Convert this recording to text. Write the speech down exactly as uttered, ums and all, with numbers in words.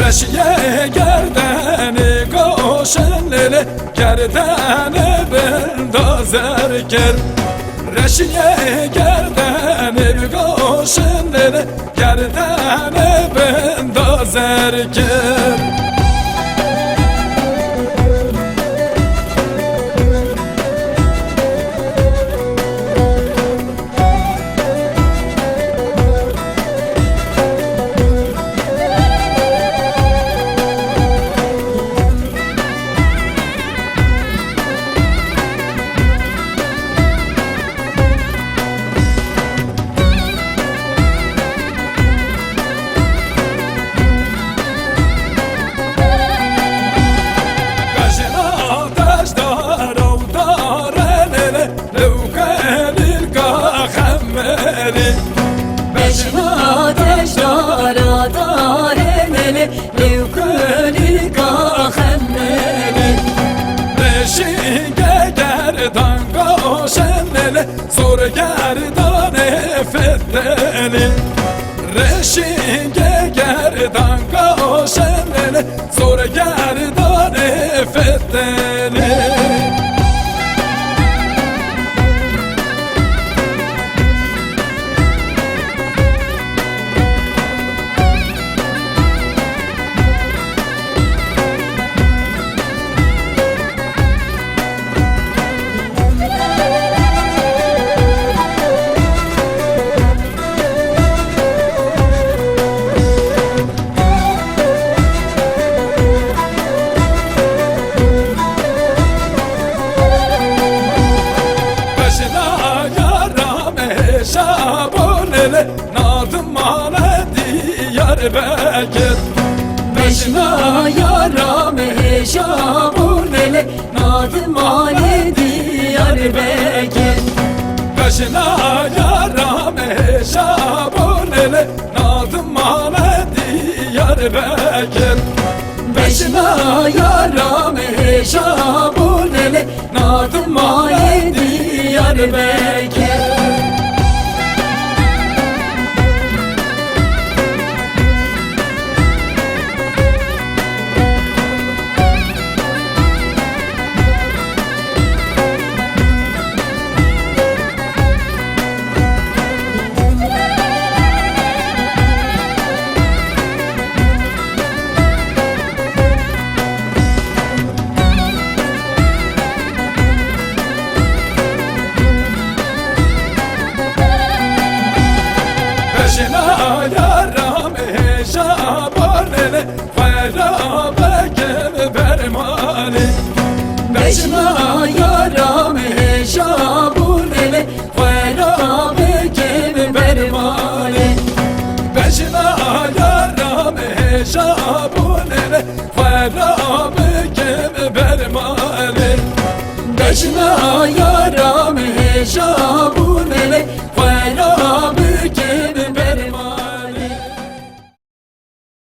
Reşiyê gerdenê goşin lêlê, gerdenê bin da zer kir. Reşiyê gerdenê bi goşin lêlê, gerdenê bin da zer kir. Bejna deşdara û darenê lê, lewkenî ka xemerî. Bejna deşdara darenê lê, lewkenî ka xemerî. Reşînge gerdan goşenê lê, zor gerdanê fetelî. Reşînge gerdan goşenê lê, zor gerdanê fetelî. Bejna yara me hêşa bonê lê, nadim mane Diyarbekir. Bejna yara me hêşa bonê lê, nadim mane Diyarbekir. Bejna yara me hêşa bonê lê, nadim mane Diyarbekir. Bejna yara me hêşa bonê lê, nadim mane Diyarbekir. Bejna yara me hêşa bonê lê, xwe ra bikim ber malê. Bejna yara me hêşa bonê lê, xwe ra bikim ber malê. Bejna yara me hêşa bonê lê, xwe ra bikim ber malê. Bejna yara me hêşa